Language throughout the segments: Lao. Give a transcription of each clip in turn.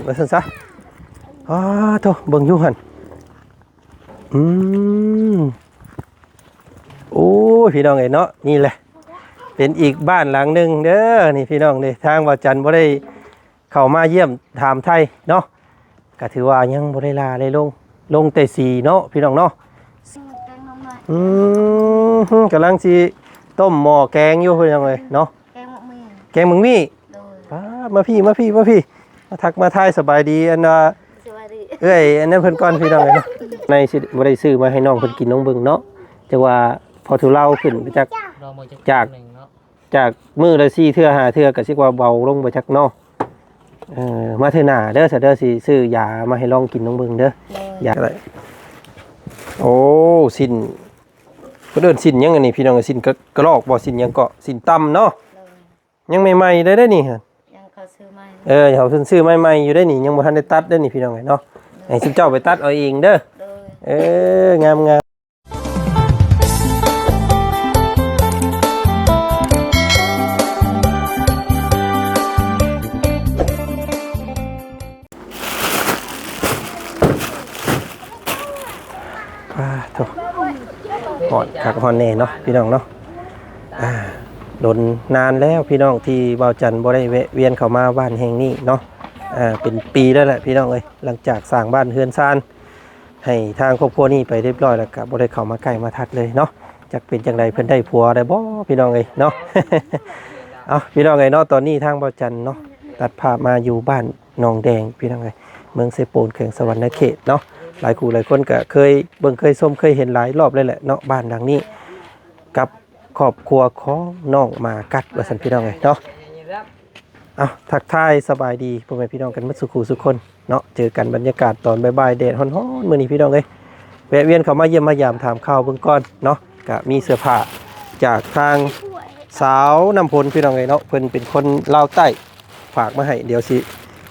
ວ່າຊັ້ນຊະ. ອ້າໂທ້ ເບິ່ງຢູ່ຫັ້ນ. ອືມ ໂອ້ຍ ພີ່ນ້ອງເອີຍເນາະ ນີ້ແຫຼະ ເປັນອີກບ້ານຫຼັງໜຶ່ງເດີ ນີ້ພີ່ນ້ອງເດີ. ທາງບ່າວຈັນບໍ່ໄດ້ເຂົ້າມາຢ້ຽມຖາມໄຖ່ເນາະ ກະຖືວ່າຍັງບໍ່ໄດ້ຫຼ້າໄດ້ລົງ ລົງແຕ່ສີເນາະ ພີ່ນ້ອງເນາະ. ອືມ ກຳລັງຊິຕົ້ມໝໍ້ແກງຢູ່ ພີ່ນ້ອງເອີຍເນາະ. ແກງໝາກມີ້ ແກງໝາກມີ້. ໂດຍ ປ້າ ມາພີ້ ມາພີ້ ມາພີ້ ມາທັກມາທາຍສະບາຍດີ ອັນວ່າ ສະບາຍດີ ເອື້ອຍອັນນັ້ນເພິ່ນກ່ອນ ພີ່ນ້ອງເອີຍເນາະ. ໃນຊິບໍ່ໄດ້ຊື້ມາໃຫ້ນ້ອງເພິ່ນກິນນ້ອງເບິ່ງເນາະ ຈັກວ່າພໍທຸເລົາຂຶ້ນໄປຈັກ ລອງເບິ່ງຈັກ ຈາກ ໜຶ່ງເນາະ ຈາກມື້ລະສີ່ເທື່ອຫ້າເທື່ອ ກະຊິວ່າເບົາລົງໄປຈັກເນາະ. ເອີ ມາເທື່ອໜ້າເດີ ສະເດີ ຊິຊື້ຢາມາໃຫ້ລອງກິນນ້ອງເບິ່ງເດີ. ໂດຍ ຢາ ໂອ້ ຊີ້ນ ເພິ່ນເອີ້ນຊີ້ນຫຍັງອັນນີ້ ພີ່ນ້ອງເອີຍ? ຊີ້ນກະ ກະລອກບໍ່? ຊີ້ນຫຍັງເກາະ? ຊີ້ນຕ່ຳເນາະ. ໂດຍ ຍັງໃໝ່ໆ ໄດ້ ໄດ້ນີ້ ຍັງເຂົາຊື້ໃໝ່ ເອີ ເຂົາເພິ່ນຊື້ໃໝ່ໆ ຢູ່ໄດ້ນີ້ ຍັງບໍ່ທັນໄດ້ຕັດໄດ້ນີ້ ພີ່ນ້ອງເອີຍເນາະ. ໂດຍ ໃຫ້ຊຸມເຈົ້າໄປຕັດເອົາເອງເດີ. ໂດຍ ເອີ ງາມໆ. ອ້າໂທ້ ຮ້ອນຄັກຮ້ອນແນ່ເນາະ ພີ່ນ້ອງເນາະ. ອ່າ ດົນນານແລ້ວ ພີ່ນ້ອງ ທີ່ບ່າວຈັນບໍ່ໄດ້ແວະວຽນເຂົ້າມາບ້ານແຫ່ງນີ້ເນາະ. ອ່າ ເປັນປີແລ້ວແຫຼະ ພີ່ນ້ອງເອີຍ ຫຼັງຈາກສ້າງບ້ານເຮືອນຊານໃຫ້ທາງຄອບຄົວນີ້ໄປຮຽບຮ້ອຍແລ້ວ ກະບໍ່ໄດ້ເຂົ້າມາໃກ້ມາທັດເລີຍເນາະ. ຈັກເປັນຈັ່ງໃດ ເພິ່ນໄດ້ຜົວແລ້ວບໍ່ ພີ່ນ້ອງເອີຍເນາະ. ເອົາ ພີ່ນ້ອງເອີຍເນາະ ຕອນນີ້ທາງບ່າວຈັນເນາະ ຕັດພາບມາຢູ່ບ້ານ ໜອງແດງ ພີ່ນ້ອງເອີຍ ເມືອງເຊໂປນ ແຂວງສະຫວັນນະເຂດເນາະ. ຫຼາຍຄູ່ຫຼາຍຄົນກະເຄີຍເບິ່ງເຄີຍຊົມເຄີຍເຫັນຫຼາຍລອບເລີຍແຫຼະເນາະ ບ້ານຫຼັງນີ້ ກັບຄອບຄົວຂອງນ້ອງໝາກັດ ວ່າຊັ້ນ ພີ່ນ້ອງເອີຍເນາະ. ເອົາ ທັກທາຍສະບາຍດີພໍ່ແມ່ພີ່ນ້ອງກັນໝົດສູ່ຄູ່ສູ່ຄົນເນາະ. ເຈີກັນບັນຍາກາດຕອນບ່າຍໆ ແດດຮ້ອນໆ ມື້ນີ້ ພີ່ນ້ອງເອີຍ ແວະວຽນເຂົ້າມາຢ້ຽມມາຢາມຖາມຂ່າວເບິ່ງກ່ອນເນາະ. ກະມີເສື້ອຜ້າຈາກທາງສາວນ້ຳຝົນ ພີ່ນ້ອງເອີຍເນາະ ເພິ່ນເປັນຄົນລາວໃຕ້ ຝາກມາໃຫ້ ດຽວຊິ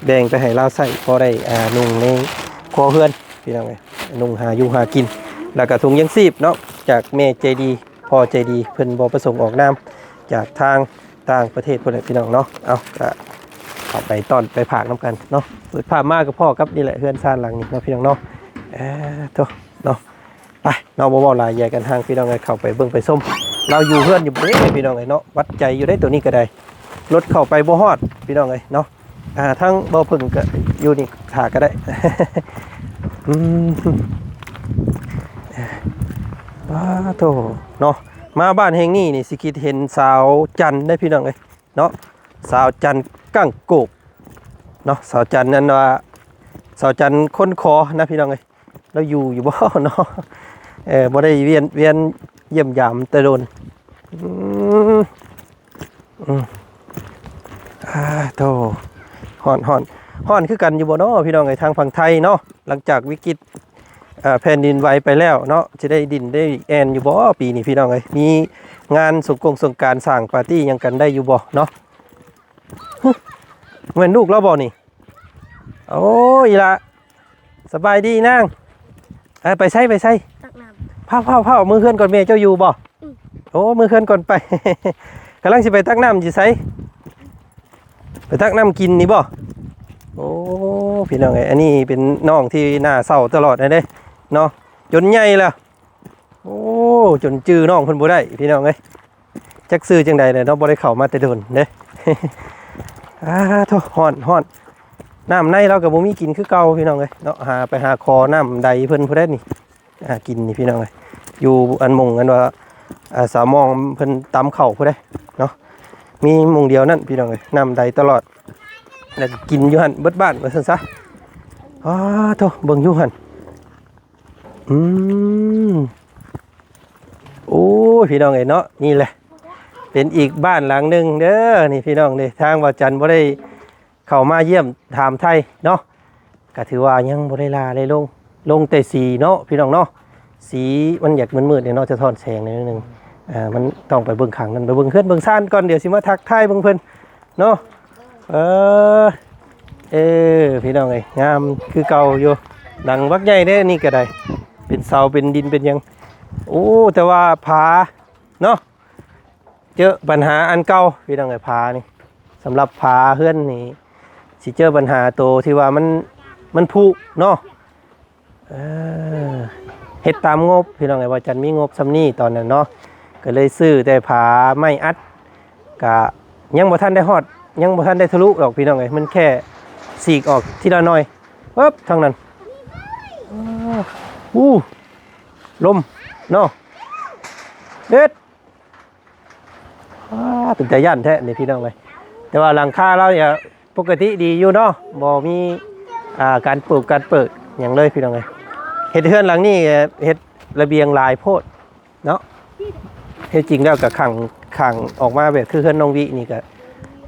ແບ່ງໄປໃຫ້ລາວໃຊ້ ພໍໄດ້ ອ່າ ນຸ່ງໃນຄົວເຮືອນ ພີ່ນ້ອງເອີຍ ນຸ່ງຫາຢູ່ຫາກິນ. ແລ້ວກະຖົງຍັງຊີບເນາະ ຈາກແມ່ໃຈດີ ພໍ່ໃຈດີ ເພິ່ນບໍ່ປະສົງອອກນາມ ຈາກທາງຕ່າງປະເທດພຸ້ນແຫຼະ ພີ່ນ້ອງເນາະ. ເອົາ ກະເຂົ້າໄປຕ້ອນໄປຝາກນຳກັນເນາະ. ເປີດພາບມາກະພໍ້ກັບນີ້ແຫຼະ ເຮືອນຊານຫຼັງນີ້ເນາະ ພີ່ນ້ອງເນາະ. ເອີ ໂທ້ ເນາະ ໄປເນາະ ບໍ່ເວົ້າຫຼາຍ ຢ່າກັນຫ່າງ ພີ່ນ້ອງເອີຍ ເຂົ້າໄປເບິ່ງໄປຊົມ ລາວຢູ່ເຮືອນຢູ່ບໍ່ເດ້ ພີ່ນ້ອງເອີຍເນາະ. ຫວັດໃຈຢູ່ເດ້ ໂຕນີ້ກະໄດ້ ລົດເຂົ້າໄປບໍ່ຮອດ ພີ່ນ້ອງເອີຍເນາະ. ອ່າ ທາງບໍ່ເພິ່ງກະຢູ່ນີ້ຖ້າກະໄດ້. ອືມ ອ້າໂທ້ ເນາະ ມາບ້ານແຫ່ງນີ້ນີ້ ຊິຄິດເຫັນສາວຈັນເດ້ ພີ່ນ້ອງເອີຍເນາະ. ສາວຈັນກ້າງໂກກເນາະ ສາວຈັນນັ້ນວ່າ ສາວຈັນຄົນຂໍນະ ພີ່ນ້ອງເອີຍ. ລາວຢູ່ຢູ່ບໍ່ເນາະ? ເອີ ບໍ່ໄດ້ວຽນ ວຽນຢ້ຽມຢາມແຕ່ດົນ. ອືມ ອືມ ອ້າໂທ້ ຮ້ອນ ຮ້ອນ ຮ້ອນຄືກັນຢູ່ບໍ່ເນາະ ພີ່ນ້ອງເອີຍ ທາງຝັ່ງໄທເນາະ? ຫຼັງຈາກວິກິດ ເອີ ແຜ່ນດິນໄຫວໄປແລ້ວເນາະ ຊິໄດ້ດິ້ນໄດ້ແອນຢູ່ບໍ່ປີນີ້ ພີ່ນ້ອງເອີຍ? ມີງານສົງກົງສົງການ ສ້າງປາຕີ້ຫຍັງກັນໄດ້ຢູ່ບໍ່ເນາະ? ຫຶ ແມ່ນລູກລາວບໍ່ນີ້? ໂອ້ຍ ອີ່ຫຼ້າ ສະບາຍດີນາງ. ເອີ ໄປໃສ ໄປໃສ? ຕັກນ້ຳ. ພ້າວໆໆ ເມືອເຮືອນກ່ອນ ແມ່ເຈົ້າຢູ່ບໍ່? ອືມ. ໂອ້ ເມືອເຮືອນກ່ອນໄປ. ກຳລັງຊິໄປຕັກນ້ຳຢູ່ໃສ? ໄປຕັກນ້ຳກິນນີ້ບໍ່? ໂອ້ ພີ່ນ້ອງເອີຍ ອັນນີ້ເປັນນ້ອງທີ່ໜ້າເສົ້າຕະຫຼອດເດ້ເນາະ ຈົນໃຫຍ່ແລ້ວ. ໂອ້ ຈົນຈື່ນ້ອງເພິ່ນບໍ່ໄດ້ ພີ່ນ້ອງເອີຍ. ຈັກຊື່ຈັ່ງໃດແຫຼະເນາະ ບໍ່ໄດ້ເຂົ້າມາແຕ່ດົນເດ້. ອ້າໂທ້ ຮ້ອນ ຮ້ອນ. ນ້ຳໃນລາວກະບໍ່ມີກິນຄືເກົ່າ ພີ່ນ້ອງເອີຍເນາະ. ຫາໄປຫາຂໍນ້ຳໃດເພິ່ນຜູ້ໃດນີ້ ຫາກິນນີ້ ພີ່ນ້ອງເອີຍ. ຢູ່ອັນໝ່ອງອັນວ່າ ອ່າ ສາວມອງເພິ່ນຕຳເຂົ້າຜູ້ໃດເນາະ ມີໝ່ອງດຽວນັ້ນ ພີ່ນ້ອງເອີຍ ນ້ຳໃດຕະຫຼອດ ແລ້ວກະກິນຢູ່ຫັ້ນເບິດບ້ານ ວ່າຊັ້ນຊະ. ອ້າໂທ້ ເບິ່ງຢູ່ຫັ້ນ. ອືມ ໂອ້ຍ ພີ່ນ້ອງເອີຍເນາະ ນີ້ແຫຼະ ເປັນອີກບ້ານຫຼັງໜຶ່ງເດີ ນີ້ ພີ່ນ້ອງເດີ. ທາງບ່າວຈັນບໍ່ໄດ້ເຂົ້າມາຢ້ຽມຖາມໄຖ່ເນາະ ກະຖືວ່າຍັງບໍ່ໄດ້ຫຼ້າໄດ້ລົງ ລົງແຕ່ສີເນາະ ພີ່ນ້ອງເນາະ. ສີມັນຢາກມືດໆ ແດ່ເນາະ ສະທ້ອນແສງໜ້ອຍໜຶ່ງ. ອ່າ ມັນຕ້ອງໄປເບິ່ງຂ້າງນັ້ນ ໄປເບິ່ງເຮືອນເບິ່ງຊານກ່ອນ ດຽວຊິມາທັກທາຍເບິ່ງເພິ່ນເນາະ. ເອີ ເອີ ພີ່ນ້ອງເອີຍ ງາມຄືເກົ່າຢູ່ ຫຼັງບັກໃຫຍ່ເດ້ ນີ້ກະໄດ້ ເປັນເສົາເປັນດິນເປັນຫຍັງ. ໂອ້ ແຕ່ວ່າຝາເນາະ ເຈີບັນຫາອັນເກົ່າ ພີ່ນ້ອງເອີຍ. ຝານີ້ ສຳລັບຝາເຮືອນນີ້ ຊິເຈີບັນຫາໂຕທີ່ວ່າມັນ ມັນຜຸເນາະ. ເອີ ເຮັດຕາມງົບ ພີ່ນ້ອງເອີຍ, ວ່າຈັນມີງົບຊ່ຳນີ້ຕອນນັ້ນເນາະ, ກໍເລີຍຊື້ແຕ່ຝາໄມ້ອັດ ກະຍັງບໍ່ທັນໄດ້ຮອດ ຍັງບໍ່ທັນໄດ້ທະລຸດອກ ພີ່ນ້ອງເອີຍ, ມັນແຄ່ສີກອອກທີລະໜ້ອຍ. ປຶບ ທາງນັ້ນ ອູ້ ລົມເນາະ ເດັດ. ອ້າ ເປັນຕາຢ້ານແທ້ນີ້ ພີ່ນ້ອງເອີຍ, ແຕ່ວ່າຫຼັງຄາລາວນີ້ກໍປົກກະຕິດີຢູ່ເນາະ, ບໍ່ມີ ອ່າ ການປູກການເປີດຫຍັງເລີຍ ພີ່ນ້ອງເອີຍ. ເຮັດເຮືອນຫຼັງນີ້ ເຮັດລະບຽງຫຼາຍໂພດເນາະ, ແທ້ຈິງແລ້ວກໍຂັງ ຂັງອອກມາແບບຄືເຮືອນນ້ອງວິນີ້ກໍ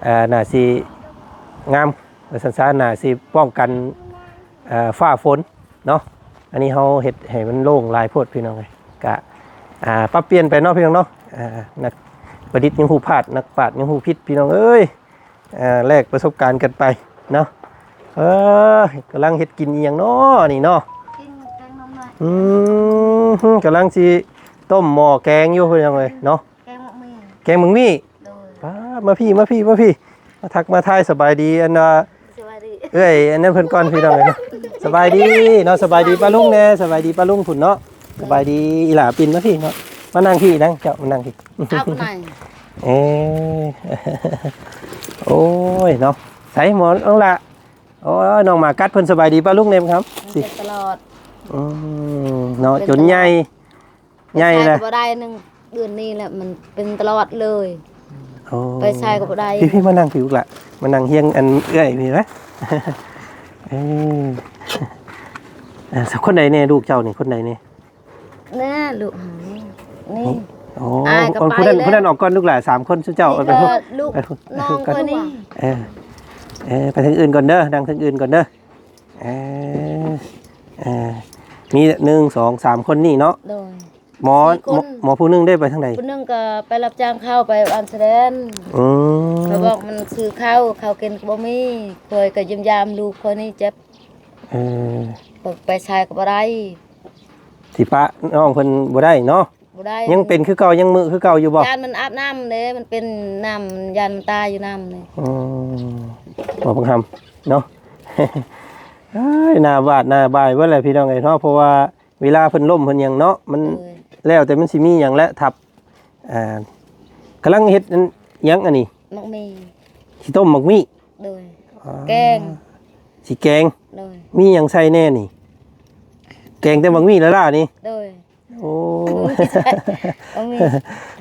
ອ່າ ໜ້າຊິງາມ ວ່າຊັ້ນຊະ, ໜ້າຊິປ້ອງກັນ ອ່າ ຟ້າຝົນເນາະ. ອັນນີ້ເຮົາເຮັດໃຫ້ມັນໂລ່ງຫຼາຍໂພດ ພີ່ນ້ອງເອີຍ, ກະ ອ່າ ປັບປ່ຽນໄປເນາະ ພີ່ນ້ອງເນາະ. ອ່າ ນັກປະດິດຍັງຮູ້ພາດ ນັກປາດຍັງຮູ້ຜິດ ພີ່ນ້ອງເອີຍ. ອ່າ ແລກປະສົບການກັນໄປເນາະ. ເອີ ກຳລັງເຮັດກິນອີ່ຫຍັງເນາະນີ້ເນາະ? ກິນແກງໜໍ່ໄມ້. ອືມ ກຳລັງຊິຕົ້ມໝໍ້ແກງຢູ່ ພີ່ນ້ອງເອີຍເນາະ. ແກງໝາກໝີ່ ແກງໝາກໝີ່. ໂດຍ ປ້າ ມາພີ້ ມາພີ້ ມາພີ້ ມາທັກມາທາຍ ສະບາຍດີ ອັນວ່າ ສະບາຍດີ ເອື້ອຍອັນນັ້ນເພິ່ນກ່ອນ ພີ່ນ້ອງເອີຍເນາະ. ສະບາຍດີເນາະ, ສະບາຍດີປ້າລຸງແດ່, ສະບາຍດີປ້າລຸງພຸ້ນເນາະ. ສະບາຍດີອີ່ຫຼ້າ, ປິ່ນມາພີ້ເນາະ, ມານັ່ງພີ້ນະ, ເຈົ້າມານັ່ງພີ້. ເອົາໄປ ເອີ ໂອ້ຍເນາະ, ໃສໝໍ້ນ້ອງຫຼ້າ? ໂອ້ຍ ນ້ອງໝາກັດເພິ່ນ. ສະບາຍດີປ້າລຸງແດ່ ຄຳ ເປັນຕະຫຼອດ. ອືມ ເນາະ ເປັນຕະຫຼອດ ຈົນໃຫຍ່ ໃຫຍ່ແລ້ວ ບໍ່ໄດ້ໜຶ່ງເດືອນນີ້ແຫຼະ, ມັນເປັນຕະຫຼອດເລີຍ. ໂອ້ ໄປໃສກໍບໍ່ໄດ້. ພີ່ໆ ມານັ່ງພີ້ລູກຫຼ້າ, ມານັ່ງຮຽງອັນເອື້ອຍພີ້ນະ. ເອີ ເອີ ຄົນໃດແດ່ລູກເຈົ້ານີ້? ຄົນໃດແດ່? ແນ່ລູກເຮົານີ້. ນີ້ ໂອ້ ອ້າຍກໍໄປ ຜູ້ນັ້ນ ແລ້ວ ຜູ້ນັ້ນອອກກ່ອນລູກຫຼ້າ. ສາມຄົນຊຸມເຈົ້າ ນີ້ ໄປ ກໍລູກ ໄປ ນ້ອງຂ້ອຍນີ້. ເອີ ເອີ ໄປທາງອື່ນກ່ອນເດີ, ນັ່ງທາງອື່ນກ່ອນເດີ. ເອີ ເອີ ມີ ໜຶ່ງ ສອງ ສາມ ຄົນນີ້ເນາະ. ໂດຍ ໝໍ ສີ່ຄົນ ໝໍ ໝໍຜູ້ໜຶ່ງໄດ້ໄປທາງໃດ? ຜູ້ໜຶ່ງກໍໄປຮັບຈ້າງເຂົ້າໄປບ້ານສະແດນ. ອືມ ເຂົາບອກມັນຊື້ເຂົ້າ ເຂົ້າກິນກໍບໍ່ມີ, ຂ້ອຍກໍຢ້ຽມຢາມລູກຂ້ອຍນີ້ເຈັບ. ເອີ ຂ້ອຍໄປໃສກໍບໍ່ໄດ້. ຊິປະນ້ອງເພິ່ນບໍ່ໄດ້ເນາະ. ບໍ່ໄດ້ ຍັງເປັນຄືເກົ່າ ຍັງມືຄືເກົ່າຢູ່ບໍ່? ຢ້ານມັນອາບນ້ຳເດ້, ມັນເປັນນ້ຳ ຢ້ານມັນຕາຍຢູ່ນ້ຳເດ້. ອືມ ບໍ່ບັງຄຳເນາະ. ເອີຍ ໜ້າບາດໜ້າບາຍເບິດແຫຼະ ພີ່ນ້ອງເອີຍເນາະ, ເພາະວ່າເວລາເພິ່ນລົ້ມເພິ່ນຫຍັງເນາະ ມັນ ໂດຍ ແລ້ວແຕ່ມັນຊິມີຫຍັງແຫຼະທັບ. ອ່າ ກຳລັງເຮັດອັນຫຍັງອັນນີ້? ໝາກໝີ່ ຊິຕົ້ມໝາກໝີ່. ໂດຍ ອໍ ແກງ ຊິແກງ. ໂດຍ ມີຫຍັງໃສ່ແດ່ນີ້? ແກງແຕ່ໝາກໝີ່ລະຫຼ້ານີ້? ໂດຍ ໂອ້ ບໍ່ມີ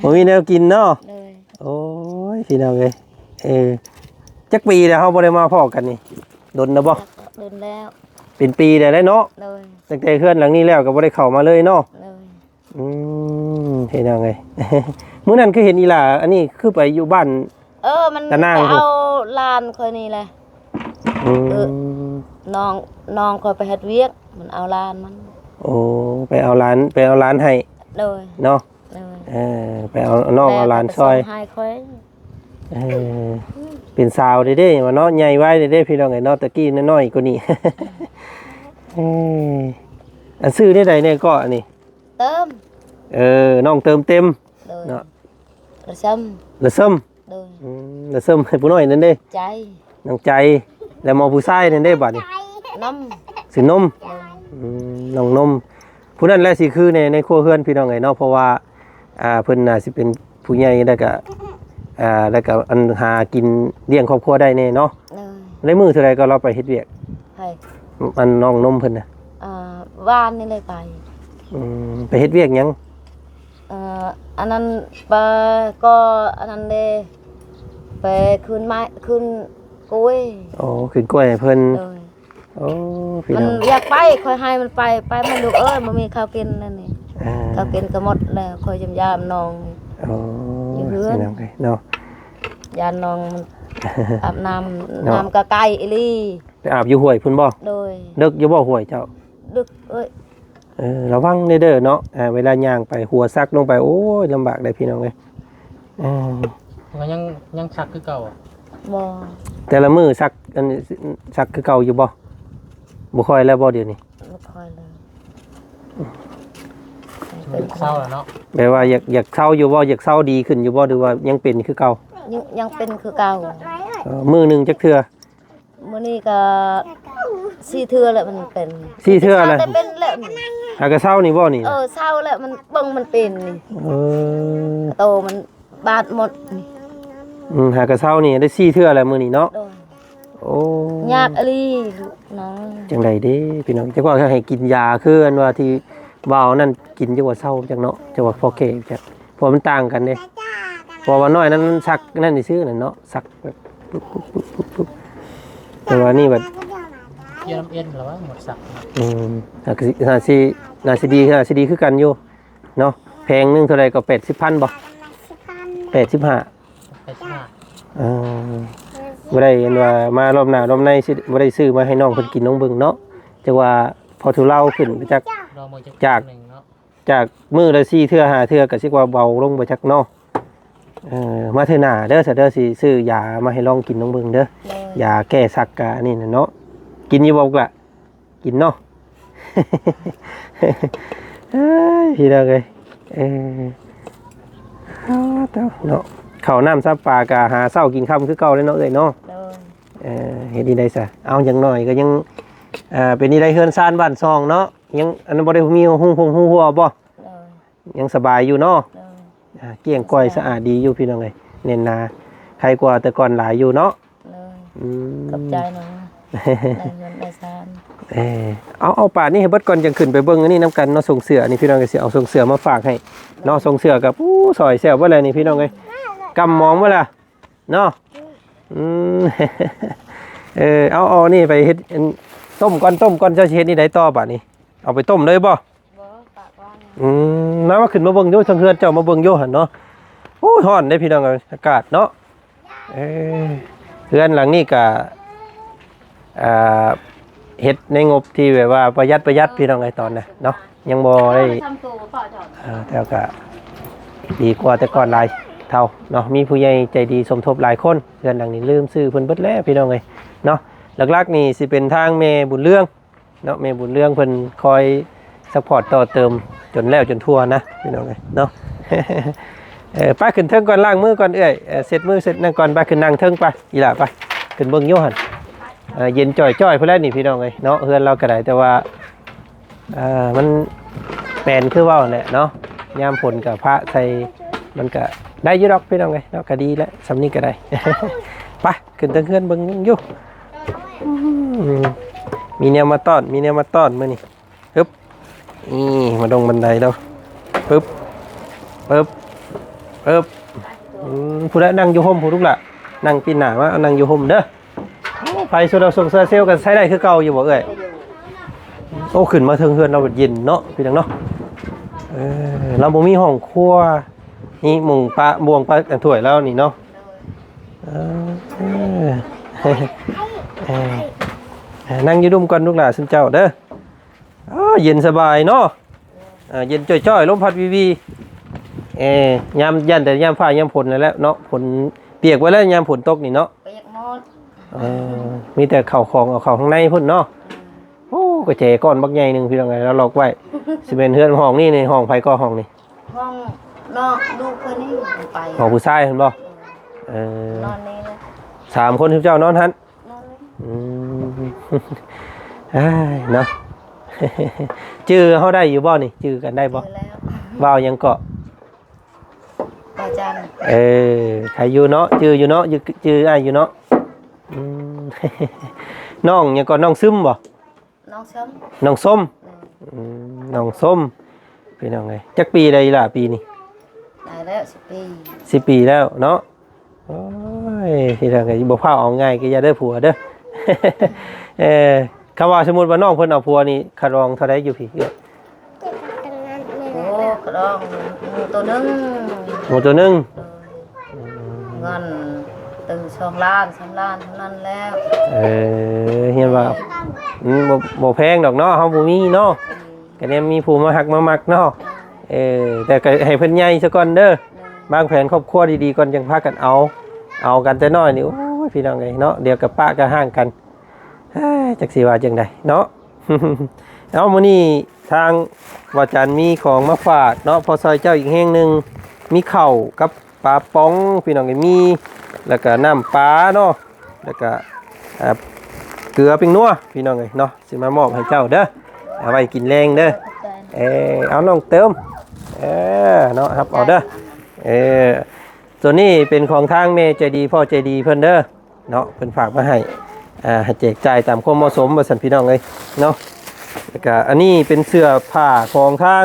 ບໍ່ມີແນວກິນເນາະ. ໂດຍ ໂອ້ຍ ພີ່ນ້ອງເອີຍ. ເອີ ຈັກປີແລ້ວເຮົາບໍ່ໄດ້ມາພໍ້ກັນນີ້? ດົນແລ້ວບໍ່? ດົນແລ້ວ ເປັນປີໄດ້ແລ້ວເນາະ. ໂດຍ ຕັ້ງແຕ່ເຮືອນຫຼັງນີ້ແລ້ວກໍບໍ່ໄດ້ເຂົ້າມາເລີຍເນາະ. ໂດຍ ອືມ ພີ່ນ້ອງເອີຍ ມື້ນັ້ນຄືເຫັນອີ່ຫຼ້າ ອັນນີ້ຄືໄປຢູ່ບ້ານ ເອີ ມັນ ຕານາງ ໄປເອົາ ພຸ້ນ ຫຼານຂ້ອຍນີ້ແຫຼະ. ອືມ ເອີ ນ້ອງ ນ້ອງຂ້ອຍໄປເຮັດວຽກ ມັນເອົາຫຼານມັນ. ໂອ້ ໄປເອົາຫຼານ ໄປເອົາຫຼານໃຫ້. ໂດຍ ເນາະ. ໂດຍ ເອີ ໄປເອົານ້ອງເອົາຫຼານຊ່ອຍ ແລ້ວກໍໄປສົ່ງໃຫ້ຂ້ອຍ. ເອີ ເປັນສາວເດ້ໆ ວ່າເນາະ ໃຫຍ່ໄວເດ້ໆ ພີ່ນ້ອງເອີຍເນາະ, ແຕ່ກີ້ນ້ອຍໆກວ່ານີ້. ເອີ ອັນຊື່ແນວໃດແດ່ເກາະອັນນີ້? ເຕີມ ເອີ ນ້ອງເຕີມເຕັມ. ໂດຍ ເນາະ ລະເສີມ ລະເສີມ. ໂດຍ ອືມ ລະເສີມໃຫ້ຜູ້ນ້ອຍນັ້ນເດ້ ໃຈ ນ້ອງໃຈ. ແລ້ວໝໍຜູ້ຊາຍນັ້ນເດ້ບາດນີ້? ນົມ ຊື່ນົມ. ໂດຍ ອືມ ນ້ອງນົມ. ຜູ້ນັ້ນແຫຼະຊິຄືໃນ ໃນຄົວເຮືອນ ພີ່ນ້ອງເອີຍເນາະ, ເພາະວ່າ ອ່າ ເພິ່ນໜ້າຊິເປັນຜູ້ໃຫຍ່ ແລ້ວກະ ອ່າ ແລ້ວກະອັນຫາກິນລ້ຽງຄອບຄົວໄດ້ແດ່ເນາະ. ໂດຍ ໄດ້ມື້ເທົ່າໃດກໍລາວໄປເຮັດວຽກ? ໃຜ? ອັນນ້ອງນົມເພິ່ນນະ. ອ່າ ວານນີ້ເລີຍໄປ. ອືມ ໄປເຮັດວຽກຫຍັງ? ເອີ ອັນນັ້ນ ປາກໍອັນນັ້ນເດ້ ໄປຂືນໄມ້ ຂືນກ້ວຍ. ໂອ້ ຂືນກ້ວຍໃຫ້ເພິ່ນ. ໂດຍ ໂອ້ ພີ່ນ້ອງ ມັນຢາກໄປ ຂ້ອຍໃຫ້ມັນໄປ ໄປມັນລູກເອີຍ ບໍ່ມີເຂົ້າກິນແລ້ວນີ້. ອ່າ ເຂົ້າກິນກໍໝົດແລ້ວ ຂ້ອຍຢ້ຽມຢາມນ້ອງ. ໂອ້ ຢູ່ເຮືອນ ພີ່ນ້ອງເອີຍເນາະ ຢ້ານນ້ອງມັນອາບນ້ຳ ເນາະ ນ້ຳກໍໄກອີ່ຫຼີ. ໄປອາບຢູ່ຫ້ວຍພຸ້ນບໍ່? ໂດຍ ເລິກຢູ່ບໍ່ຫ້ວຍເຈົ້າ? ເລິກເອີຍ. ເອີ ລະວັງເດີເນາະ ອ່າ ເວລາຍ່າງໄປ ຫົວສັກລົງໄປ ໂອ້ຍ ລຳບາກເດ້ ພີ່ນ້ອງເອີຍ. ເອີ ມັນຍັງ ຍັງສັກຄືເກົ່າ? ບໍ່ ແຕ່ລະມື້ສັກ ອັນ ສັກຄືເກົ່າຢູ່ບໍ່? ບໍ່ຄ່ອຍແລ້ວບໍ່ດຽວນີ້? ບໍ່ຄ່ອຍແລ້ວ. ເຊົາແລ້ວເນາະ ແບບວ່າຢາກ ຢາກເຊົາຢູ່ບໍ່? ຢາກເຊົາດີຂຶ້ນຢູ່ບໍ່ ຫຼືວ່າຍັງເປັນຄືເກົ່າ? ຍັງ ຍັງເປັນຄືເກົ່າ. ເອີ ມື້ໜຶ່ງຈັກເທື່ອ? ມື້ນີ້ກໍສີ່ເທື່ອແລ້ວມັນເປັນ ສີ່ເທື່ອແລ້ວ ເປັນແລ້ວ ຫາກະເຊົານີ້ບໍ່ນີ້ ເອີ ເຊົາແລ້ວມັນເບິ່ງມັນເປັນນີ້ ເອີ ໂຕມັນບາດໝົດນີ້ ອືມ ຫາກະເຊົານີ້ໄດ້ສີ່ເທື່ອແລ້ວມື້ນີ້ເນາະ ໂອ້ ຍາກອີ່ຫຼີເນາະ ຈັ່ງໃດເດ້ພີ່ນ້ອງ ຈັກວ່າໃຫ້ກິນຢາຄືອັນວ່າທີ່ວ່າອັນນັ້ນກິນ ຈັກວ່າເຊົາຈັກເນາະ ຈັກວ່າພໍແກ້ຈັກ ເພາະມັນຕ່າງກັນເດ້ ເພາະວ່ານ້ອຍນັ້ນສັກນັ້ນຊື່ນັ້ນເນາະ ສັກແບບປຶບໆ ແຕ່ວ່ານີ້ແບບ ເຈັບນຳເອັນລະວ່າໝົດສັກ ອືມ ໜ້າຊິ ໜ້າຊິ ໜ້າຊິດີ ໜ້າຊິດີຄືກັນຢູ່ເນາະ ແຜງໜຶ່ງເທົ່າໃດກໍ ແປດສິບພັນບໍ່ ແປດສິບພັນ ແປດສິບຫ້າ ເອີ ບໍ່ໄດ້ອັນວ່າມາລອບໜ້າລອບໃນຊິບໍ່ໄດ້ຊື້ມາໃຫ້ນ້ອງເພິ່ນກິນລອງເບິ່ງເນາະ ຈັກວ່າພໍທຸເລົາຂຶ້ນໄປຈັກ ຈາກ ຈາກມື້ລະສີ່ເທື່ອຫ້າເທື່ອກໍຊິວ່າເບົາລົງບໍ່ຈັກເນາະ ເອີ ມາເທື່ອໜ້າເດີ ຊະເດີ ຊິຊື້ຢາມາໃຫ້ລອງກິນລອງເບິ່ງເດີ ໂດຍ ຢາແກ້ສັກກະອັນນີ້ນະເນາະ ກິນຢູ່ບໍ່ລູກຫຼ້າ ກິນເນາະ ເອີຍ ພີ່ນ້ອງເອີຍ ເອີ ເນາະ ເຂົ້ານ້ຳຊຳປາກະຫາເຊົ້າກິນຄ່ຳຄືເກົ່າແຫຼະເນາະເອື້ອຍເນາະ ໂດຍ ເອີ ເຮັດຈັ່ງໃດຊະ ເອົາ ຢ່າງໜ້ອຍກໍຍັງ ເປັນຈັ່ງໃດເຮືອນຊານບ້ານຊ່ອງເນາະ ຍັງ ອັນນັ້ນບໍ່ໄດ້ມີຮູຫົງຮູຮົວບໍ່ ໂດຍ ຍັງສະບາຍຢູ່ເນາະ ໂດຍ ອ່າ ກ້ຽງກ້ອຍສະອາດດີຢູ່ພີ່ນ້ອງເອີຍ ແໜ້ນໜາ ໄຄກວ່າແຕ່ກ່ອນຫຼາຍຢູ່ເນາະ ໂດຍ ອືມ ຂອບໃຈເນາະ ໄດ້ເຮືອນໄດ້ຊານ ເອີ ເອົາ ເອົາປານນີ້ໃຫ້ເບິດກ່ອນ ຈັ່ງຂຶ້ນໄປເບິ່ງອັນນີ້ນຳກັນເນາະ ຊົງເສື້ອນີ້ພີ່ນ້ອງເອີຍ ຊິເອົາຊົງເສື້ອມາຝາກໃຫ້ເນາະ ຊົງເສື້ອກໍ ໂອ້ ຊ່ອຍແຊວເບິດແລ້ວນີ້ພີ່ນ້ອງເອີຍ ກຳມອງເບິດແລ້ວເນາະ ອືມ ເອີ ເອົາ ເອົານີ້ໄປເຮັດ ອັນ ຕົ້ມກ່ອນ ຕົ້ມກ່ອນ ເຈົ້າຊິເຮັດແນວໃດຕໍ່ບາດນີ້ ເອົາໄປຕົ້ມເລີຍບໍ່? ບໍ່ ປະວາງ ອືມ ມາ ມາຂຶ້ນມາເບິ່ງຢູ່ເທິງເຮືອນເຈົ້າ ມາເບິ່ງຢູ່ຫັ້ນເນາະ ໂອ້ຍ ຮ້ອນເດ້ພີ່ນ້ອງເອີຍ ອາກາດເນາະ ເອີ ເຮືອນຫຼັງນີ້ກະ ອ່າ ເຮັດໃນງົບທີ່ແບບວ່າປະຢັດ ປະຢັດ ພີ່ນ້ອງເອີຍ ຕອນນະເນາະ ຍັງບໍ່ໄດ້ ເອີ ແຕ່ກະດີກວ່າແຕ່ກ່ອນຫຼາຍເທົ່າເນາະ ມີຜູ້ໃຫຍ່ໃຈດີສົມທົບຫຼາຍຄົນ ເຮືອນຫຼັງນີ້ລືມຊື່ເພິ່ນເບິດແລ້ວພີ່ນ້ອງເອີຍເນາະ ຫຼັກໆນີ້ຊິເປັນທາງແມ່ບຸນເຮືອງ ເນາະ ແມ່ບຸນເຮືອງເພິ່ນຄອຍຊັບພອດຕໍ່ເຕີມຈົນແລ້ວຈົນທົ່ວນະພີ່ນ້ອງເອີຍເນາະ ເອີ ໄປຂຶ້ນເທິງກ່ອນ ລ້າງມືກ່ອນເອື້ອຍ ເອີ ເຊັດມືເຊັດນັ້ນກ່ອນ ໄປຂຶ້ນນັ່ງເທິງໄປ ອີຫຼ້າໄປ ຂຶ້ນເບິ່ງຢູ່ຫັ້ນ ເອີ ເຢັນຈ່ອຍໆພຸ້ນແຫຼະນີ້ພີ່ນ້ອງເອີຍເນາະ ເຮືອນລາວກໍໄດ້ ແຕ່ວ່າ ເອີ ມັນແປນຄືເວົ້າແຫຼະເນາະ ຍາມຝົນກໍພະໃສ່ ມັນກໍໄດ້ຢູ່ດອກພີ່ນ້ອງເອີຍເນາະ ກໍດີແຫຼະ ສ່ຳນີ້ກໍໄດ້ ໄປ ຂຶ້ນເທິງເຮືອນເບິ່ງຢູ່ ອືມ ມີແນວມາຕ້ອນ ມີແນວມາຕ້ອນມື້ນີ້ ຮຶບ ນີ້ ມາລົງບັນໄດແລ້ວ ປຶບ ປຶບ ປຶບ ອືມ ຜູ້ໃດນັ່ງຢູ່ຮົ່ມ ຜູ້ລູກຫຼ້າ ນັ່ງປີ້ນໜ້າມາ ນັ່ງຢູ່ຮົ່ມເດີ ໂອ້ ໄຟໂຊລາເຊວກໍໃຊ້ໄດ້ຄືເກົ່າຢູ່ບໍ່ເອື້ອຍ? ໂອ້ ຂຶ້ນມາເທິງເຮືອນລາວເຢັນເນາະ ພີ່ນ້ອງເນາະ ເອີ ລາວບໍ່ມີຫ້ອງຄົວ ນີ້ໝ່ອງປະບ່ວງປະຖ້ວຍລາວນີ້ເນາະ ເອີ ເອີ ເອີ ນັ່ງຢູ່ລຸ່ມກ່ອນລູກຫຼ້າ ຊຸມເຈົ້າເດີ ເອີ ເຢັນສະບາຍເນາະ ເອີ ເຢັນຈ່ອຍໆ ລົມພັດວີໆ ເອີ ຍາມ ຢ້ານແຕ່ຍາມຟ້າຍາມຝົນນັ້ນແຫຼະເນາະ ຝົນປຽກໄວ້ແລ້ວຍາມຝົນຕົກນີ້ເນາະ ປຽກໝົດ ເອີ ມີແຕ່ເຂົ້າຂອງ ເອົາເຂົ້າຂ້າງໃນພຸ້ນເນາະ ໂອ້ ກະແຈກ້ອນບັກໃຫຍ່ໜຶ່ງ ພີ່ນ້ອງເອີຍ ລາວລັອກໄວ້ ຊິແມ່ນເຮືອນຫ້ອງນີ້ ໃນຫ້ອງໃຜກໍຫ້ອງນີ້ ຫ້ອງນ້ອງລູກເພິ່ນນີ້ ໄປ ຫ້ອງຜູ້ຊາຍຫັ້ນບໍ່ ເອີ ນອນນີ້ແຫຼະ ສາມຄົນ ຊຸມເຈົ້ານອນຫັ້ນ ອືມ ອ້າຍເນາະ ຈື່ເຮົາໄດ້ຢູ່ບໍ່ນີ້? ຈື່ກັນໄດ້ບໍ່? ຈື່ແລ້ວ ເວົ້າຫຍັງເກາະ? ເວົ້າຈັນ ເອີ ໃຄຢູ່ເນາະ ຈື່ຢູ່ເນາະ ຈື່ ຈື່ອ້າຍຢູ່ເນາະ ອືມ ນ້ອງຫຍັງເກາະ? ນ້ອງຊຶມບໍ່? ນ້ອງຊົມ ນ້ອງຊົມ ເອີ ອືມ ນ້ອງຊົມ ພີ່ນ້ອງເອີຍ ຈັກປີແລ້ວອີ່ຫຼ້າປີນີ້? ໄດ້ແລ້ວສິບປີ ສິບປີແລ້ວເນາະ ໂອ້ຍ ພີ່ນ້ອງເອີຍ ບໍ່ພາວເອົາງ່າຍກໍຢ່າເດີຜົວເດີ ເອີ ຄຳວ່າສົມມຸດວ່ານ້ອງເພິ່ນເອົາຜົວນີ້ ຄ່າດອງເທົ່າໃດຢູ່ພີ້? ໂອ້ ຄ່າດອງໝູໂຕໜຶ່ງ ໝູໂຕໜຶ່ງ ໂດຍ ອືມ ເງິນຕື່ສອງລ້ານ ສາມລ້ານເທົ່ານັ້ນແລ້ວ ເອີ ເຫັນວ່າ ອືມ ບໍ່ ບໍ່ແພງດອກເນາະ ເຮົາບໍ່ມີເນາະ ອືມ ກະແນມມີຜູ້ມາຮັກມາມັກເນາະ ເອີ ແຕ່ກະໃຫ້ເພິ່ນໃຫຍ່ຊະກ່ອນເດີ ໂດຍ ວາງແຜນຄອບຄົວດີໆກ່ອນ ຈັ່ງພາກັນເອົາ ເອົາກັນແຕ່ນ້ອຍນີ້ ໂອ້ຍ ພີ່ນ້ອງເອີຍເນາະ ດຽວກະປະກະຮ້າງກັນ ເອີ ຈັກຊິວ່າຈັ່ງໃດເນາະ ເອົາ ມື້ນີ້ທາງບ່າວຈັນມີຂອງມາຝາກເນາະ ພໍຊ່ອຍເຈົ້າອີກແຮງໜຶ່ງ ມີເຂົ້າກັບ ປາປ໋ອງ ພີ່ນ້ອງເອີຍ ມີ ແລ້ວກະນ້ຳປາເນາະ ແລ້ວກະ ອ່າ ເກືອແປ້ງນົວພີ່ນ້ອງເອີຍເນາະ ຊິມາມອບໃຫ້ເຈົ້າເດີ ເອົາໄວ້ກິນແລງເດີ. ເອີ ເອົານ້ອງເຕີມ ເອີ ເນາະ ຮັບເອົາເດີ. ເອີ ໂຕນີ້ເປັນຂອງທາງແມ່ໃຈດີ ພໍ່ໃຈດີເພິ່ນເດີເນາະ ເພິ່ນຝາກມາໃຫ້ ອ່າ ໃຫ້ແຈກຈ່າຍຕາມຄວາມເໝາະສົມວ່າຊັ້ນພີ່ນ້ອງເອີຍເນາະ. ແລ້ວກະອັນນີ້ເປັນເສື້ອຜ້າຂອງທາງ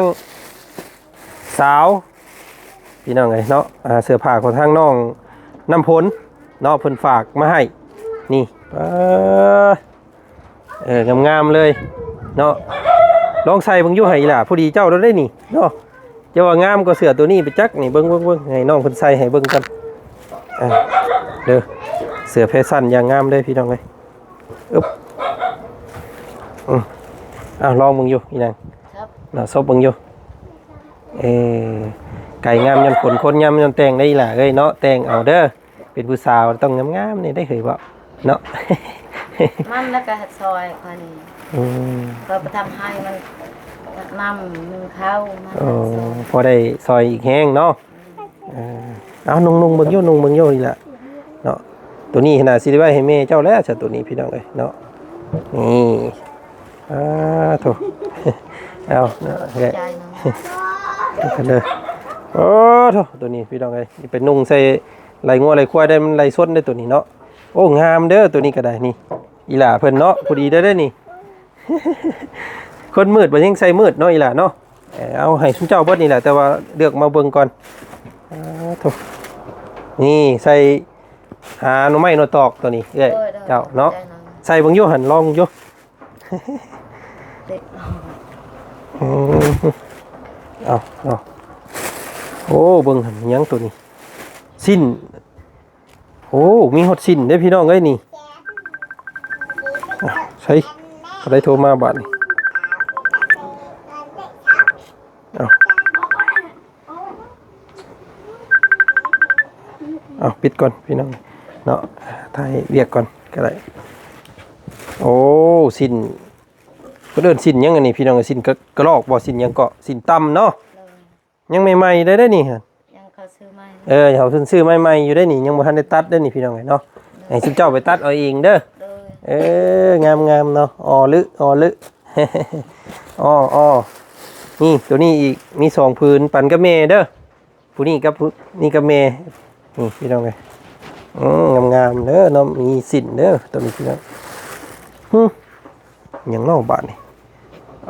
ສາວພີ່ນ້ອງເອີຍເນາະ ອ່າ ເສື້ອຜ້າຂອງທາງນ້ອງນ້ຳຝົນເນາະ ເພິ່ນຝາກມາໃຫ້ນີ້. ເອີ ເອີ ງາມໆເລີຍເນາະ ລອງໃສ່ເບິ່ງຢູ່ ໃຫ້ອີ່ຫຼ້າ ພໍດີເຈົ້າໂລດເດ້ນີ້ເນາະ. ເຈົ້າວ່າງາມກວ່າເສື້ອໂຕນີ້ໄປຈັກນີ້ ເບິ່ງໆໆ ໃຫ້ນ້ອງເພິ່ນໃສ່ໃຫ້ເບິ່ງກ່ອນ ອ່າ ເດີ ເສື້ອແຟຊັນຢ່າງງາມເລີຍພີ່ນ້ອງເອີຍ. ອຶບ ອືມ ອ່າ ລອງເບິ່ງຢູ່ອີ່ນາງ ເນາະ ສົບເບິ່ງຢູ່. ເອີ ໄກ່ງາມຍ້ອນຝົນ ຄົນງາມຍ້ອນແຕ່ງໄດ໋ອີ່ຫຼ້າເອີຍເນາະ ແຕ່ງເອົາເດີ ເປັນຜູ້ສາວຕ້ອງງາມໆນີ້ໄດ໋ເຮີຍເວົ້າເນາະ. ມັນແລ້ວກໍຊອຍຂ້ອຍນີ້ ອືມ ຂ້ອຍໄປທຳໃຫ້ມັນ ນຳໜຶ່ງເຂົ້າ ໂອ້ ພໍໄດ້ຊອຍອີກແຮງເນາະ. ເອີ ເອົາ ນຸ່ງໆເບິ່ງຢູ່ ນຸ່ງເບິ່ງຢູ່ນີ້ລະເນາະ. ໂຕນີ້ຫັ້ນນະ ຊິໄດ້ໄວ້ໃຫ້ແມ່ເຈົ້າແລ້ວຊະ ໂຕນີ້ພີ່ນ້ອງເອີຍເນາະ. ນີ້ ອາ ໂທ້ ເອົາເນາະ ເອີ ໂອ້ ໂທ້ ໂຕນີ້ພີ່ນ້ອງເອີຍ ໄປນຸ່ງໃສ່ໄລ່ງົວໄລ່ຄວາຍໄດ້ ມັນໄລ່ຊົນໄດ້ໂຕນີ້ເນາະ. ໂອ້ ງາມເດີ ໂຕນີ້ກໍໄດ້ນີ້ ອີ່ຫຼ້າເພິ່ນເນາະ ພໍດີໄດ້ເດ້ນີ້. ຄົນມືດບໍ່ຍັງໃສ່ມືດເນາະ ອີ່ຫຼ້າເນາະ. ເອີ ເອົາໃຫ້ຊຸມເຈົ້າເບິດນີ້ແຫຼະ ແຕ່ວ່າເລືອກມາເບິ່ງກ່ອນ. ອາ ໂທ້ ນີ້ໃສ່ຫາໜໍ່ໄມ້ໜໍ່ຕອກໂຕນີ້ເອື້ອຍ ໂດຍໆ ເຈົ້າເນາະ ໃສ່ເບິ່ງຢູ່ຫັ້ນ ລອງເບິ່ງຢູ່. ເອີ ເອົາ ເອົາ ໂອ້ ເບິ່ງຫັ້ນ ຫຍັງໂຕນີ້ ສິ້ນ. ໂອ້ ມີຮອດສິ້ນເດ້ພີ່ນ້ອງເອີຍນີ້. ໃສ່ ເຂົາໄດ້ໂທມາບາດນີ້. ເອົາ ເອົາ ປິດກ່ອນພີ່ນ້ອງເນາະ ຖ່າຍວຽກກ່ອນກໍໄດ້. ໂອ້ ສິ້ນ ເພິ່ນເອີ້ນສິ້ນຫຍັງອັນນີ້ພີ່ນ້ອງ? ສິ້ນກະ ກະລອກບໍ່? ສິ້ນຫຍັງເກາະ? ສິ້ນຕ່ຳເນາະ. ໂດຍ ຍັງໃໝ່ໆເດ້ ເດ້ນີ້ ຍັງເຂົາຊື້ໃໝ່ ເອີ ເຂົາເພິ່ນຊື້ໃໝ່ໆຢູ່ເດ້ນີ້ ຍັງບໍ່ທັນໄດ້ຕັດເດ້ນີ້ພີ່ນ້ອງເອີຍເນາະ. ໂດຍ ໃຫ້ຊຸມເຈົ້າໄປຕັດເອົາເອງເດີ. ໂດຍ ເອີ ງາມໆເນາະ ອໍລຶ ອໍລຶ ອໍ ອໍ ນີ້ ໂຕນີ້ອີກ ມີສອງຜືນ ປັນກັບແມ່ເດີ. ຜູ້ນີ້ກັບຜູ້ນີ້ກັບແມ່ ນີ້ພີ່ນ້ອງເອີຍ ອືມ ງາມໆເດີເນາະ ມີສິ້ນເດີ ໂຕນີ້ພີ່ນ້ອງ. ຫຶ ຫຍັງເນາະບາດນີ້?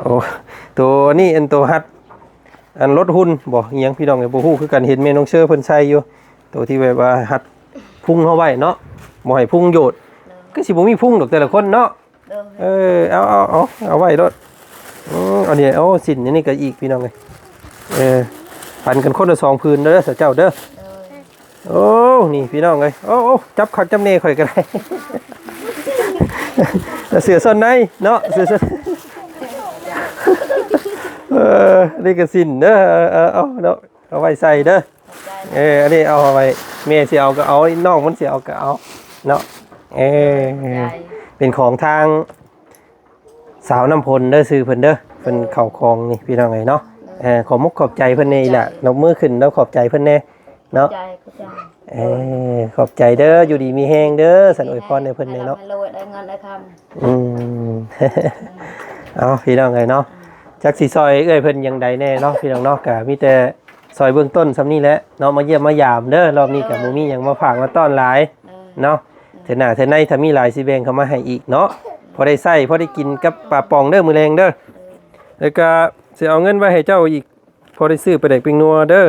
ໂອ້ ໂຕນີ້ ອັນໂຕຮັດ ອັນລົດຫຸ່ນບໍ່ ອີ່ຫຍັງພີ່ນ້ອງເອີຍ ບໍ່ຮູ້ຄືກັນ ເຫັນແມ່ນ້ອງເຊີເພິ່ນໃສ່ຢູ່ ໂຕທີ່ແບບວ່າຮັດພຸງເຮົາໄວ້ເນາະ ບໍ່ໃຫ້ພຸງໂຍດ. ໂດຍ ຄືຊິບໍ່ມີພຸງດອກແຕ່ລະຄົນເນາະ. ໂດຍ ເອີ ເອົາ ເອົາ ເອົາ ເອົາໄວ້ໂລດ. ອືມ ອັນນີ້ ໂອ້ ສິ້ນອັນນີ້ກໍອີກພີ່ນ້ອງເອີຍ. ເອີ ປັນກັນຄົນລະສອງຜືນເດີ ເຈົ້າເດີ. ໂດຍ ໂອ້ ນີ້ພີ່ນ້ອງເອີຍ ໂອ້ ໂອ້ ຈັບຄັກຈັບແນ່ຂ້ອຍກໍໄດ້ ເສື້ອຊົນໃນເນາະ ເສື້ອຊົນ ເອີ ນີ້ກໍສິ້ນເດີ ເອີ ເອົາເນາະ ເອົາໄວ້ໃສ່ເດີ. ເອີ ອັນນີ້ເອົາໄວ້ ແມ່ຊິເອົາກໍເອົາ ນ້ອງມັນຊິເອົາກໍເອົາເນາະ. ເອີ ເປັນຂອງທາງ ສາວນ້ຳຝົນເດີ ຊື່ເພິ່ນເດີ ເພິ່ນເຂົ້າຂອງນີ້ພີ່ນ້ອງເອີຍເນາະ. ເອີ ຂອບມຸກຂອບໃຈເພິ່ນແດ່ອີ່ຫຼ້າ ຍົກມືຂຶ້ນແລ້ວຂອບໃຈເພິ່ນແດ່ເນາະ. ຂອບໃຈ ຂອບໃຈ ເອີ ຂອບໃຈເດີ ຢູ່ດີມີແຮງເດີ ສັນອວຍພອນໃຫ້ເພິ່ນແດ່ເນາະ ໃຫ້ເພິ່ນໃຫ້ເງິນໃຫ້ຄຳ. ອືມ ເອົາ ພີ່ນ້ອງເອີຍເນາະ ຈັກຊິຊ່ອຍເອື້ອຍເພິ່ນຫຍັງໃດແດ່ເນາະ ພີ່ນ້ອງເນາະ ກະມີແຕ່ຊ່ອຍເບື້ອງຕົ້ນສ່ຳນີ້ແຫຼະເນາະ ມາຢ້ຽມມາຢາມເດີ ລອບນີ້ກະບໍ່ມີຫຍັງມາຝາກມາຕ້ອນຫຼາຍເນາະ. ເທື່ອໜ້າເທື່ອໃນຖ້າມີຫຼາຍຊິແບ່ງເຂົ້າມາໃຫ້ອີກເນາະ ພໍໄດ້ໃຊ້ພໍໄດ້ກິນກັບປາປອງເດີ ມື້ແລງເດີ. ແລ້ວກະຊິເອົາເງິນໄວ້ໃຫ້ເຈົ້າອີກ ພໍໄດ້ຊື້ປາແດກແປ້ງນົວເດີ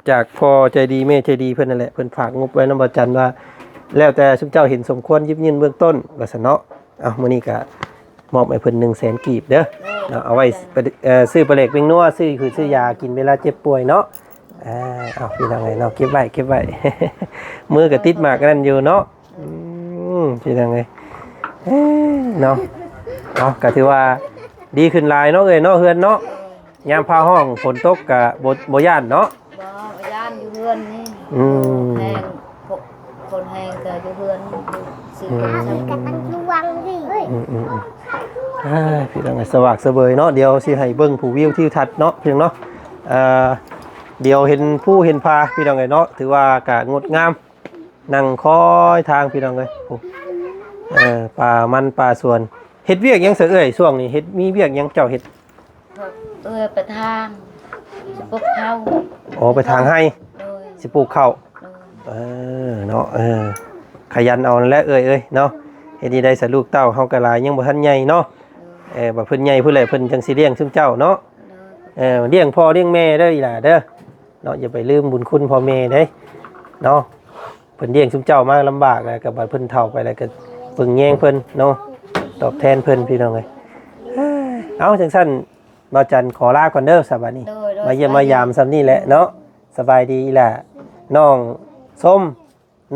ຈາກພໍ່ໃຈດີແມ່ໃຈດີເພິ່ນນັ້ນແຫຼະ ເພິ່ນຝາກງົບໄວ້ນຳບ່າວຈັນວ່າ ແລ້ວແຕ່ຊຸມເຈົ້າເຫັນສົມຄວນ ຢິບຍື່ນເບື້ອງຕົ້ນ ວ່າຊັ້ນເນາະ. ເອົາ ມື້ນີ້ກະມອບໃຫ້ເພິ່ນໜຶ່ງແສນກີບເດີເນາະ ເອົາໄວ້ ເອີ ຊື້ປາແດກແປ້ງນົວ ຊື້ຫືດຊື້ຢາກິນເວລາເຈັບປ່ວຍເນາະ. ອ່າ ເອົາ ພີ່ນ້ອງເອີຍເນາະ ເກັບໄວ້ ເກັບໄວ້ ມືກໍຕິດໝາກອັນນັ້ນຢູ່ເນາະ. ອືມ ພີ່ນ້ອງເອີຍ ເອີ ເນາະ ເອົາ ກໍຖືວ່າດີຂຶ້ນຫຼາຍເນາະເອື້ອຍເນາະ ເຮືອນເນາະ. ຍາມຟ້າຮ້ອງຝົນຕົກກະບໍ່ ບໍ່ຢ້ານເນາະ. ບໍ່ ບໍ່ຢ້ານ ຢູ່ເຮືອນນີ້. ອືມ ແຮງ ຝົນແຮງກະຢູ່ເຮືອນ ອືມ ອືມ ອືມ ອ່າ ພີ່ນ້ອງເອີຍ ສະຫວາກສະເຫວີຍເນາະ. ດຽວຊິໃຫ້ເບິ່ງພູວິວທິວທັດເນາະ ພີ່ນ້ອງເນາະ. ອ່າ ດຽວເຫັນພູເຫັນຜາ ພີ່ນ້ອງເອີຍເນາະ ຖືວ່າກະງົດງາມ. ນັ່ງຄອຍທາງ ພີ່ນ້ອງເອີຍ ໂອ້ ເອີ ປ່າມັນປ່າສວນ. ເຮັດວຽກຫຍັງຊະເອື້ອຍ ຊ່ວງນີ້ເຮັດ ມີວຽກຫຍັງເຈົ້າເຮັດ? ເອື້ອຍໄປທາງ ຊິປູກເຂົ້າ. ອໍ ໄປທາງໄຮ່ ໂດຍ ຊິປູກເຂົ້າ. ໂດຍ ເອີ ເນາະ ເອີ ຂະຫຍັນເອົານັ້ນແຫຼະເອື້ອຍເອີຍເນາະ. ເຮັດນີ້ໄດ້ສະ ລູກເຕົ້າເຮົາກໍຫຼາຍ ຍັງບໍ່ທັນໃຫຍ່ເນາະ. ໂດຍ ເອີ ບັດເພິ່ນໃຫຍ່ພຸ້ນແຫຼະ ເພິ່ນຈັ່ງຊິລ້ຽງຊຸມເຈົ້າເນາະ. ໂດຍ ເອີ ລ້ຽງພໍ່ລ້ຽງແມ່ເດີອີ່ຫຼ້າເດີເນາະ. ຢ່າໄປລືມບຸນຄຸນພໍ່ແມ່ເດ້ເນາະ. ເພິ່ນລ້ຽງຊຸມເຈົ້າມາລຳບາກ ແລ້ວກໍບັດເພິ່ນເຖົ້າໄປ ແລ້ວກໍເບິ່ງແຍງເພິ່ນເນາະ ຕອບແທນເພິ່ນ ພີ່ນ້ອງເອີຍ. ເອົ້າ ຈັ່ງຊັ້ນ ບ່າວຈັນຂໍລາກ່ອນເດີ ສະບາຍດີ. ໂດຍ ໂດຍ ມາຢ້ຽມມາຢາມຊ່ຳນີ້ແຫຼະເນາະ. ສະບາຍດີອີ່ຫຼ້າ ນ້ອງຊົມ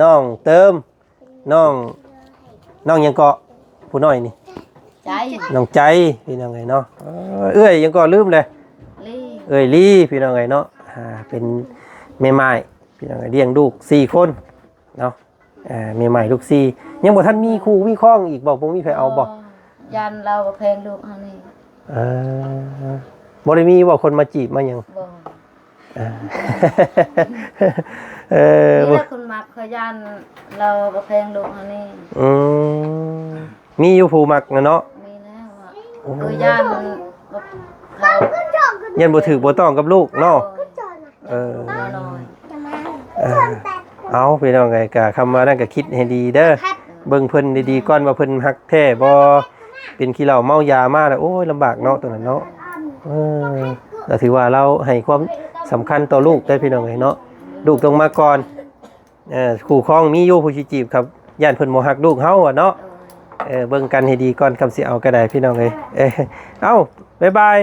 ນ້ອງເຕີມ ນ້ອງ ນ້ອງຫຍັງເກາະ ຜູ້ນ້ອຍນີ້? ໃຈ ນ້ອງໃຈ ພີ່ນ້ອງເອີຍເນາະ. ເອີ ເອື້ອຍຫຍັງເກາະ ລືມແລ້ວ. ລີ ເອື້ອຍລີ ພີ່ນ້ອງເອີຍເນາະ. ອ່າ ເປັນແມ່ໝ້າຍ ພີ່ນ້ອງເອີຍ ລ້ຽງລູກສີ່ຄົນເນາະ. ອ່າ ແມ່ໝ້າຍລູກສີ່ ຍັງບໍ່ທັນມີຄູ່ມີຄອງອີກບໍ່? ບໍ່ມີໃຜເອົາບໍ່? ບໍ່ ຢ້ານລາວບໍ່ແພງລູກເຮົານີ້. ເອີ ບໍ່ໄດ້ມີບໍ່ຄົນມາຈີບມາຫຍັງ? ບໍ່ ເອີ ເອີ ມີແຕ່ຄົນມັກ ຂ້ອຍຢ້ານລາວບໍ່ແພງລູກເຮົານີ້. ອືມ ມີຢູ່ຜູ້ມັກນະເນາະ? ມີແລ້ວ ໂອ້ ເອີ ຢ້ານ ຢ້ານບໍ່ຖືກບໍ່ຕ້ອງກັບລູກເນາະ. ໂດຍ ເອີ ເອີ ເອົາ ພີ່ນ້ອງເອີຍ ກະຄຳວ່ານັ້ນກະຄິດໃຫ້ດີເດີ ເບິ່ງເພິ່ນດີໆກ່ອນວ່າເພິ່ນຮັກແທ້ບໍ່. ເປັນຂີ້ເຫຼົ້າເມົາຢາມາແລ້ວ ໂອ້ຍ ລຳບາກເນາະ ໂຕນັ້ນເນາະ. ເອີ ກະຖືວ່າລາວໃຫ້ຄວາມສຳຄັນຕໍ່ລູກເດ້ ພີ່ນ້ອງເອີຍເນາະ. ລູກຕ້ອງມາກ່ອນ. ເອີ ຄູ່ຄອງມີຢູ່ ຜູ້ຊິຈີບ ຄັບ ຢ້ານເພິ່ນບໍ່ຮັກລູກເຮົາ ວ່າເນາະ. ເອີ ເບິ່ງກັນໃຫ້ດີກ່ອນ ຄຳຊິເອົາກໍໄດ້ ພີ່ນ້ອງເອີຍ. ເອີ ເອົ້າ ບາຍບາຍ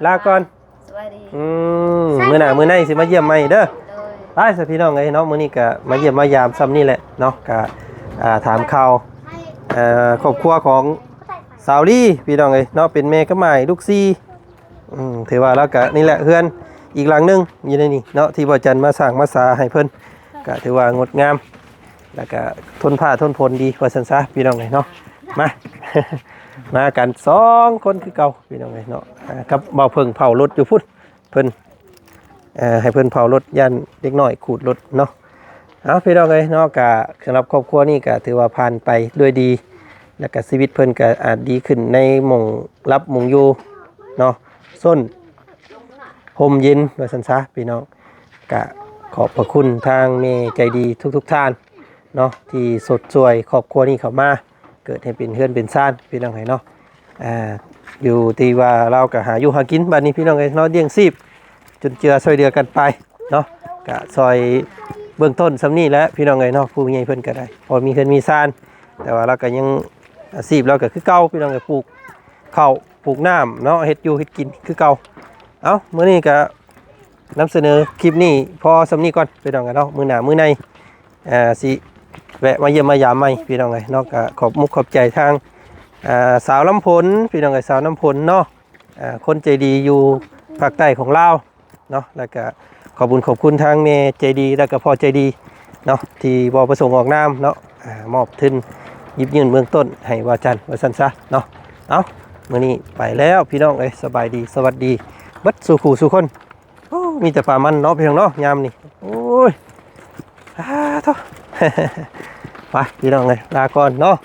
ລາກ່ອນ ສະບາຍດີ. ອືມ ມື້ໜ້າມື້ໃນຊິມາຢ້ຽມໃໝ່ເດີ. ໂດຍ ໄປຊະ ພີ່ນ້ອງເອີຍເນາະ. ມື້ນີ້ກໍມາຢ້ຽມມາຢາມຊ່ຳນີ້ແຫຼະເນາະ ກໍ ອ່າ ຖາມຂ່າວ ເອີ ຄອບຄົວຂອງສາວລີ ພີ່ນ້ອງເອີຍເນາະ. ເປັນແມ່ກັບໝ້າຍລູກສີ່. ອືມ ຖືວ່າລາວກະນີ້ແຫຼະ ເຮືອນອີກຫຼັງໜຶ່ງຢູ່ໃນນີ້ເນາະ ທີ່ບ່າວຈັນມາສ້າງມາສາໃຫ້ເພິ່ນ ກະຖືວ່າງົດງາມ ແລ້ວກະທົນຟ້າທົນຝົນດີວ່າຊັ້ນຊະ ພີ່ນ້ອງເອີຍເນາະ. ມາ ມາກັນສອງຄົນຄືເກົ່າ ພີ່ນ້ອງເອີຍເນາະ. ອ່າ ກັບບ່າວເຜິ້ງເຝົ້າລົດຢູ່ພຸ້ນ ເພິ່ນ ເອີ ໃຫ້ເພິ່ນເຝົ້າລົດ ຢ້ານເດັກນ້ອຍຂູດລົດເນາະ. ເອົາ ພີ່ນ້ອງເອີຍເນາະ ກະສຳລັບຄອບຄົວນີ້ກະຖືວ່າຜ່ານໄປດ້ວຍດີ ແລ້ວກະຊີວິດເພິ່ນກະອາດດີຂຶ້ນໃນໝ່ອງຫຼັບໝ່ອງຢູ່ເນາະ ຊົນຮົ່ມເຢັນວ່າຊັ້ນຊະ ພີ່ນ້ອງ. ກະຂອບພະຄຸນທາງແມ່ໃຈດີທຸກໆທ່ານເນາະ ທີ່ຊົດຊ່ວຍຄອບຄົວນີ້ເຂົ້າມາ ເກີດໃຫ້ເປັນເຮືອນເປັນຊານ ພີ່ນ້ອງເອີຍເນາະ. ອ່າ ຢູ່ທີ່ວ່າລາວກໍຫາຢູ່ຫາກິນ ບັດນີ້ ພີ່ນ້ອງເອີຍເນາະ ລ້ຽງຊີບ ຈຸນເຈືອຊ່ວຍເຫຼືອກັນໄປເນາະ. ກະຊ່ອຍເບື້ອງຕົ້ນຊ່ຳນີ້ແຫຼະ ພີ່ນ້ອງເອີຍເນາະ. ຜູ້ໃຫຍ່ເພິ່ນກໍໄດ້ ພໍມີເຮືອນມີຊານ ແຕ່ວ່າລາວກໍຍັງ ອາຊີບລາວກໍຄືເກົ່າ ພີ່ນ້ອງເອີຍ ປູກເຂົ້າປູກນ້ຳເນາະ ເຮັດຢູ່ເຮັດກິນຄືເກົ່າ. ເອົ້າ ມື້ນີ້ກໍນຳສະເໜີຄລິບນີ້ພໍຊ່ຳນີ້ກ່ອນ ພີ່ນ້ອງເອີຍເນາະ. ມື້ໜ້າມື້ໃນ ອ່າ ຊິແວະມາຢ້ຽມມາຢາມໃໝ່ ພີ່ນ້ອງເອີຍເນາະ. ກໍຂອບມຸກຂອບໃຈທາງ ອ່າ ສາວລຳພົນ ພີ່ນ້ອງເອີຍ ສາວນ້ຳພົນເນາະ ອ່າ ຄົນໃຈດີຢູ່ພາກໃຕ້ຂອງລາວເນາະ. ແລ້ວກະຂອບບຸນຂອບຄຸນທາງແມ່ໃຈດີ ແລ້ວກະພໍ່ໃຈດີເນາະ ທີ່ບໍ່ປະສົງອອກນາມເນາະ ອ່າ ມອບທຶນຢິບຍື່ນເບື້ອງຕົ້ນໃຫ້ວ່າຈັນ ວ່າຊັ້ນຊະເນາະ. ເອົ້າ ມື້ນີ້ໄປແລ້ວ ພີ່ນ້ອງເອີຍ ສະບາຍດີ ສະຫວັດດີເບິດສູ່ຄູ່ສູ່ຄົນ. ໂອ້ ມີແຕ່ປາມັນເນາະ ພີ່ນ້ອງເນາະ ຍາມນີ້. ໂອ້ຍ ອາໂທ້ ໄປ ພີ່ນ້ອງເອີຍ ລາກ່ອນເນາະ.